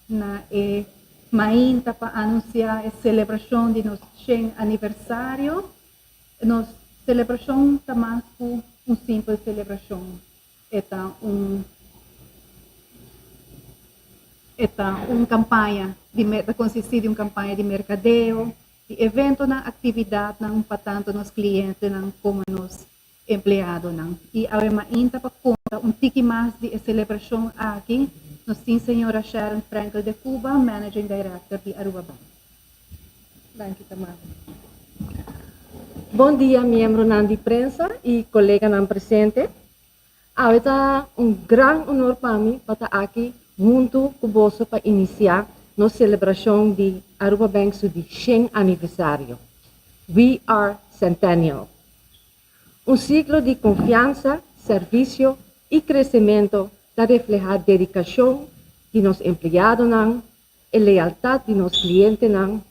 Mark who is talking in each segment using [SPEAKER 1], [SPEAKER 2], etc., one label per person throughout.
[SPEAKER 1] Na e mainta pa anuncia e celebracion di nos 100 aniversario. Nos celebracion ta mas cu un simpel celebracion. E ta un campaña, ta consisti di un campaña di mercadeo, di eventonan, actividadnan pa tanto nos clientenan como nos empleadonan. Y awe mainta pa conta un tiki mas di e celebracion aki, nos tin señora Sharon Frankel de Cuba, Managing Director di Aruba Bank.
[SPEAKER 2] Danki, Tamara. Bon dia, miembronan di prensa y coleganan presente. Awe ta un gran honor pa mi pa ta aki hunto cu boso pa inicia nos celebracion di Aruba Bank su di 100 aniversario. We are Centennial. Un siglo di confiansa, servicio y crecemento ta refleha dedicacion di nos empleadonan, e lealtad di nos clientenan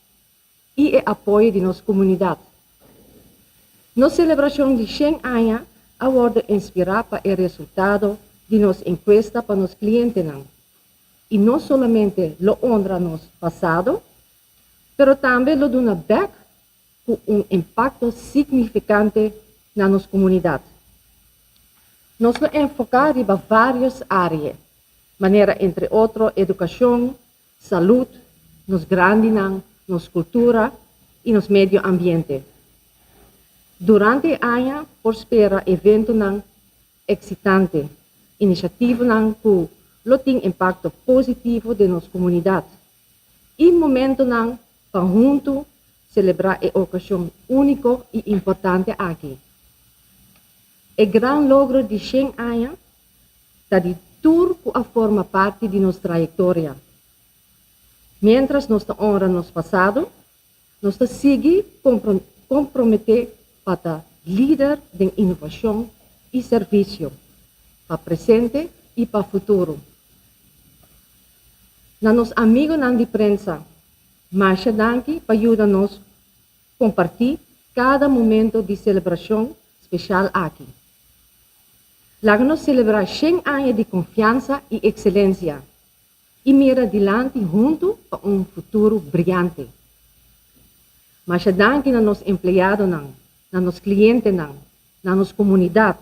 [SPEAKER 2] y e apoyo di nos comunidad. Nos celebracion di 100 aña a wordo inspira pa e resultado di nos encuesta pa nos clientenan. Y no solamente lo honra nos pasado, pero tambe lo duna back cu un impacto significante na nos comunidad. Nos lo enfoca riba varios area, manera entre otro educacion, salud, nos grandinan, nos cultura y nos medio ambiente. Durante e aña por spera eventonan excitante, iniciativanan cu lo tin impacto positivo den nos comunidad y momentonan pa hunto celebra e ocasion unico y importante aki. E gran logro di 100 aña ta di tur cu a forma parti di nos trayectoria. Mientras nos ta honra nos pasado, nos ta sigui compromete pa ta lider den innovacion y servicio, pa presente y pa futuro. Na nos amigonan di prensa, masha danki pa yuda nos comparti cada momento di celebracion special aki. Laga nos celebra 100 aña di confiansa y excelencia y mira dilanti hunto pa un futuro briyante. Masha danki na nos empleadonan, na nos clientenan, na nos comunidad.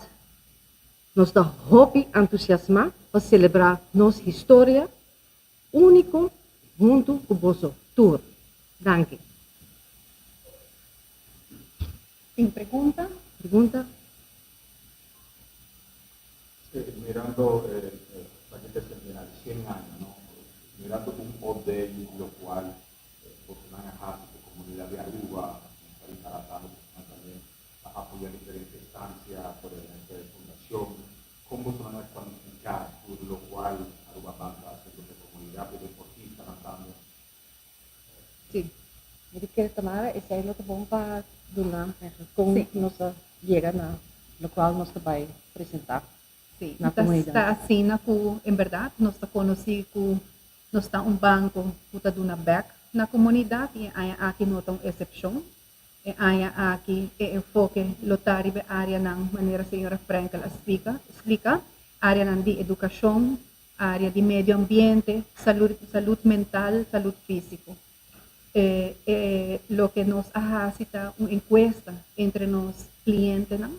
[SPEAKER 2] Nos ta hopi entusiasma pa celebra nos historia unico hunto cu boso tur. Danki.
[SPEAKER 1] Tin pregunta?
[SPEAKER 2] Pregunta?
[SPEAKER 3] Sí, mirando el paquete centenario, 100 años, ¿no? Mirando un update, lo cual boso a haci cu comunidad di Aruba, tratando también.
[SPEAKER 2] kere Tamara, esei lo ta bon pa duna kon nos a yega na lokual nos ta bai presentá
[SPEAKER 1] Sí,
[SPEAKER 2] na
[SPEAKER 1] ta
[SPEAKER 2] komunidat.
[SPEAKER 1] ta asina ku en bèrdat nos ta konosí ku nos ta un banko ku ta duna bèk na komunidat i e aña aki no ta un esepshon. E aña aki e enfoke lo ta riba e áreanan manera señora Frenkel a splika, splika, áreanan di edukashon, área di medio ambiente, salud, salud mental, salud físiko. E e loke nos a hasi ta un enkuesta entre nos klientenan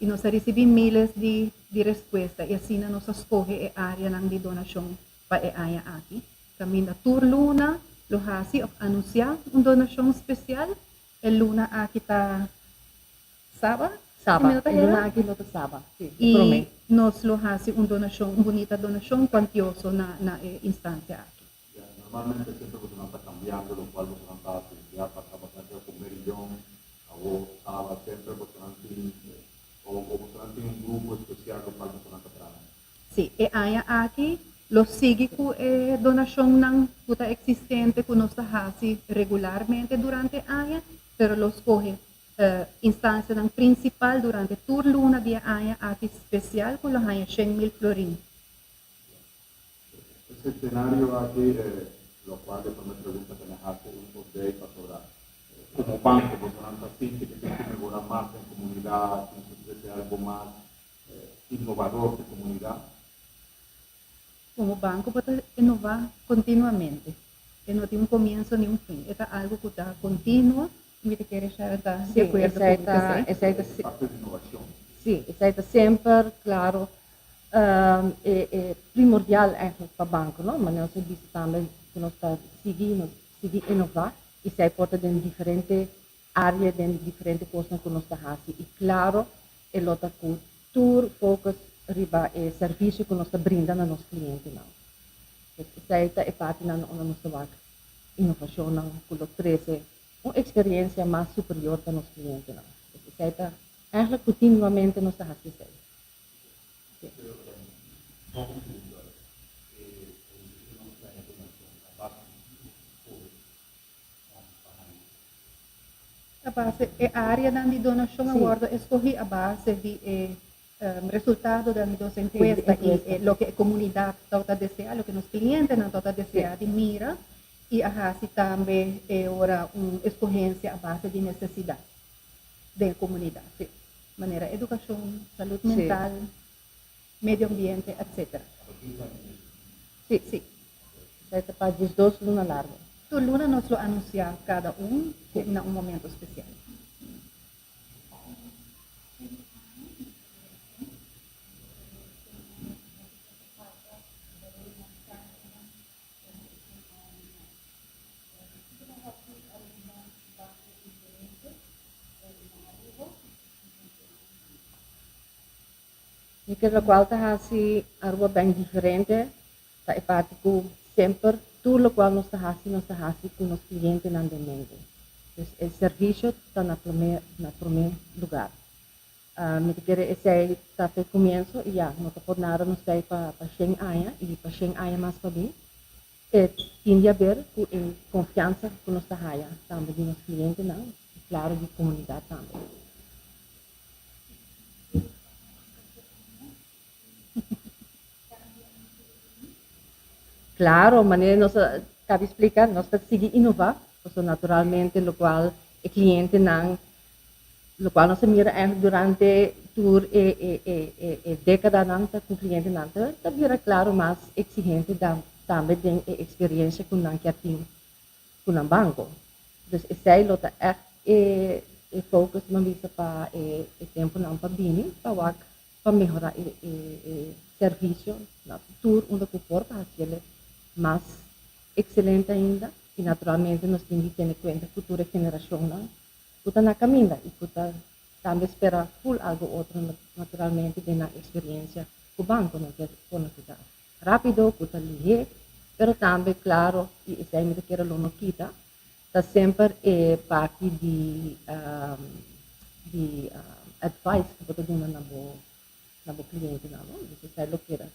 [SPEAKER 1] i nos a risibí miles di di respuesta i asina nos a skohe e áreanan di donashon pa e aña aki. Kaminda tur luna lo hasi òf anunsiá un donashon spesial. E luna aki ta Saba, si mi
[SPEAKER 2] Saba,
[SPEAKER 1] no ta
[SPEAKER 2] e luna
[SPEAKER 1] hera.
[SPEAKER 2] aki lo ta Saba, sí, e promé.
[SPEAKER 1] I nos lo hasi un donashon, un bunita donashon kuantioso na na e instansia aki.
[SPEAKER 3] Ya, normalmente semper bosonan ta cambiando locual bosonan ta haci. Ya pasa bosonan keda cu Mary Young, awo Saba, semper bosonan tin o o bosonan tin un grupo especial locual bosonan ta traha.
[SPEAKER 1] Sí, e aña aki lo sigui ku e donashonnan ku ta eksistente ku nos ta hasi regularmente durante e aña, pero lo skohe instansianan prinsipal durante tur luna di e aña aki spesial ku lo haña 100,000 florin.
[SPEAKER 3] E sentenario aki, locual e prome pregunta cu mi haci un update pasobra como banco bosonan ta sinti cu tin cu mehora mas den comunidad, tin cu trece algo mas innovador pa e comunidad?
[SPEAKER 1] Como banco bo ta inova continuamente. E no tin un comienzo ni un fin. E ta algo cu ta continuo. Mi ta kere Sharon ta di
[SPEAKER 2] Sí,
[SPEAKER 1] acuerdo
[SPEAKER 2] esei
[SPEAKER 1] cu mi
[SPEAKER 2] ta,
[SPEAKER 1] esei.
[SPEAKER 2] esei ta,
[SPEAKER 3] E parte di innovacion.
[SPEAKER 2] Sí, esei ta semper, claro, e e primordial eigenlijk pa banco, no? Manera nos a bisa tambe cu nos ta sigui, nos sigui innova y esei por ta den diferente área, den diferente cosnan cu nos ta haci y claro e lo ta cu tur focus riba e servicio cu nos ta brinda na nos clientenan. Pues esei ta e partinan unda nos ta wak innovacionnan cu lo trece un experiencia mas superior pa nos clientenan. Pues esei ta eigenlijk continuamente nos ta haci esei. Sí.
[SPEAKER 3] Pero no un segundo ahí. E edificio nos ta haña donacion a base di kiko skohe pa haña?
[SPEAKER 1] A base e areanan di donacion a wordo escogi a base di e resultado di nos encuesta y loke e comunidad tabata desea, loke nos clientenan tabata desea di mira y a haci tambe e ora un escogencia a base di necesidad den e comunidad, manera educacion, salud mental, medio ambiente, etc.
[SPEAKER 2] Sí.
[SPEAKER 1] Sí.
[SPEAKER 2] Esei ta pa 12 luna largo.
[SPEAKER 1] Tur luna nos lo anuncia cada un na un momento special.
[SPEAKER 2] Mi kere lokual ta hasi Aruba Bank diferente ta e parti ku semper tur lokual nos ta hasi nos ta hasi ku nos klientenan den mente. Dus e servisio ta na prome na prome lugar. Mi ta kere esei ta fe kumienso i ya no ta por nada nos ta ei pa pa shen aña i pa shen aña mas pa bin. E tin di haber ku e konfiansa ku nos ta haya tambe di nos klientenan i klaro di komunidat tambe. Claro, manera nos a caba splica, nos ta sigui innova, pasobra naturalmente locual e clientenan, locual nos a mira eigenlijk durante tur e e e e e decadanan ta cu clientenan ta ta bira claro mas exigente tambe den e experiencia cu nan kier tin cu nan banco. Dus esey lo ta echt e e focus nan bisa pa e e temponan pa bini pa wak pa mehora e e e servicio na tur unda cu por pa haciele mas excelente ainda y naturalmente nos tin di tene cuenta cu tur e generacionnan cu ta na caminda y cu ta tambe spera full algo otro naturalmente den nan experiencia cu banco nan kier pone cu ta Rápido ku ta lihé, pero tambe klaro i esei mi ta kere lo no kita, ta semper e parti di di advice ku bo ta duna na bo na bo klientenan no. Dus esei lo keda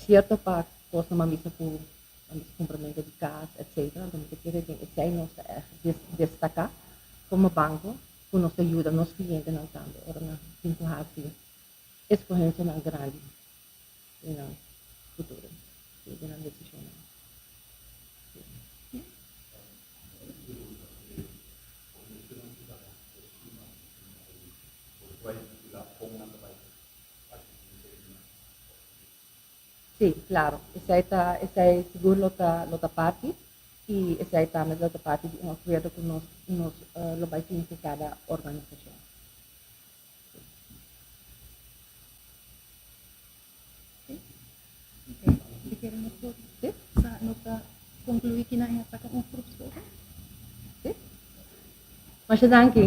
[SPEAKER 2] sierto pa kosnan bo a bisa ku. Kumpramentu di kas, etc. Anto mi ta kere den esei nos ta ègt destaká komo banko ku nos ta yuda nos klientenan tambe ora nan tin ku hasi eskohensianan grandi den nan futuro, den nan desishonnan. Sí, claro. Esei ta, esei sigur lo ta, lo ta parti i esei tambe lo ta parti di un akuerdo ku nos, nos lo bai tin ku kada organisashon.
[SPEAKER 1] Sí. Si kere nos por
[SPEAKER 2] Sí.
[SPEAKER 1] sa nos ta konkluí kina i a saka un groepsfoto.
[SPEAKER 2] Sí. Masha danki.